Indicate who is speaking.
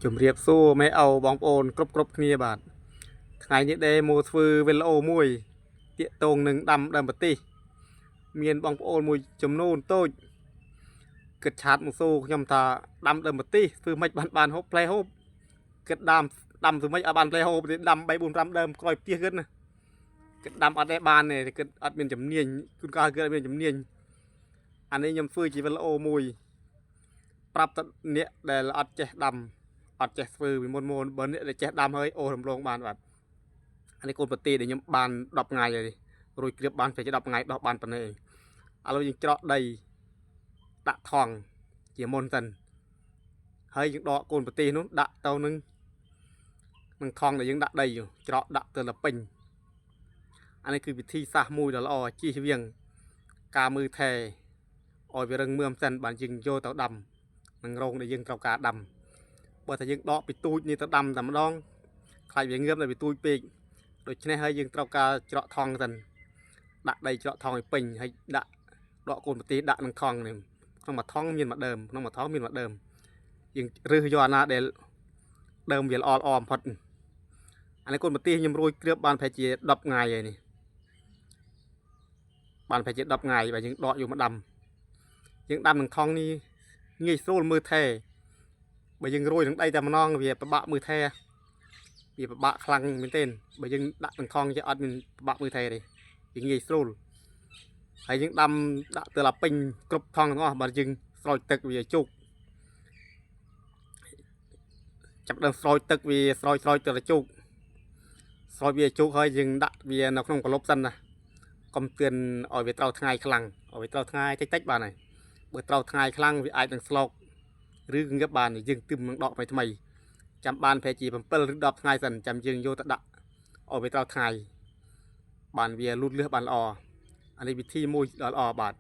Speaker 1: ជំរាបសួរម៉ែឪបងប្អូនគ្រប់គ្រប់គ្នាបាទថ្ងៃនេះដែរមកធ្វើវីដេអូមួយតាកតងនឹងដាំដើមប្រទេសមានបងប្អូនមួយចំនួនតូចគិត chat មកសួរខ្ញុំថាដាំដើមប្រទេសធ្វើម៉េចបានបានហូបផ្លែហូបគិតដាំដាំធ្វើម៉េចឲ្យបានផ្លែហូបទេដាំ3 4 5ដើមក្រោយផ្ទះគិតណាគិតដាំអត់ដែរបានទេគិតអត់មានជំនាញគុណកាលគិតអត់មានជំនាញអានេះខ្ញុំធ្វើជាវីដេអូមួយប្រាប់ទៅអ្នកដែលអត់ចេះដាំ អត់ចេះធ្វើពីមុនមុនបើអ្នកដែលចេះដាំហើយអូរំលងបានបាទអានេះកូនប្រទេសដែលខ្ញុំបាន10ថ្ងៃហើយរួចគ្រៀបបានប្រហែលជា10ថ្ងៃដោះបានប៉ុណ្ណេះឥឡូវយើងច្រកដីដាក់ថងជាមុនសិនហើយយើងដកកូនប្រទេសនោះដាក់ទៅនឹងនឹងថងដែលយើងដាក់ដីច្រកដាក់ទៅលពេញអានេះគឺវិធីសាស្ត្រមួយដ៏ល្អជៀសវាងការមើលថែឲ្យវារឹងមាំសិនបានយើងយកទៅដាំនឹងរោងដែលយើងត្រូវការដាំ បើតែយើងដកពីទូចនេះទៅដាំតែម្ដងខ្លាចវាងឿមតែវាទូចពេកដូច្នេះហើយយើងត្រូវការច្រកថងសិនដាក់ដីច្រកថងឲ្យពេញហើយដាក់ដកកូនប្រទេសដាក់នឹងថងនេះក្នុងមួយថងមានមួយដើមក្នុងមួយថងមានមួយដើមយើងរើសយកអាណាដែលដើមវាល្អល្អបំផុតអានេះកូនប្រទេសខ្ញុំរួចគ្រឿបបានប្រហែលជា10ថ្ងៃហើយនេះបានប្រហែលជា10ថ្ងៃបើយើងដកយកមកដាំយើងដាំនឹងថងនេះងាយស្រួលមើលថែ បើយើងរួយនឹងដីតែម្ដងវាពិបាកមើលថែវាពិបាកខ្លាំងមែនទែនបើយើងដាក់នឹងថងជាអត់មានពិបាកមើលថែទេវាងាយស្រួលហើយយើងដាំដាក់ទៅឡាពេញគ្រប់ថងទាំងអស់បើយើងស្រោចទឹកវាជោគចាប់ដើមស្រោចទឹកវាស្រោចស្រោចទៅឡាជោគស្រោចវាជោគហើយយើងដាក់វានៅក្នុងក្លុបសិនណាកុំទឿនឲ្យវាត្រូវថ្ងៃខ្លាំងឲ្យវាត្រូវថ្ងៃតិចតិចបានហើយបើត្រូវថ្ងៃខ្លាំងវាអាចនឹងស្លោកឬងឹបបានយើងទឹមនឹងដកថ្មីថ្មី ចាំបានប្រហែលជា7ឬ10ថ្ងៃសិនចាំយើងយកទៅដាក់ឲ្យវាត្រូវថ្ងៃបានវាលូតលាស់បានល្អអានេះវិធីមួយដ៏ល្អបាទ។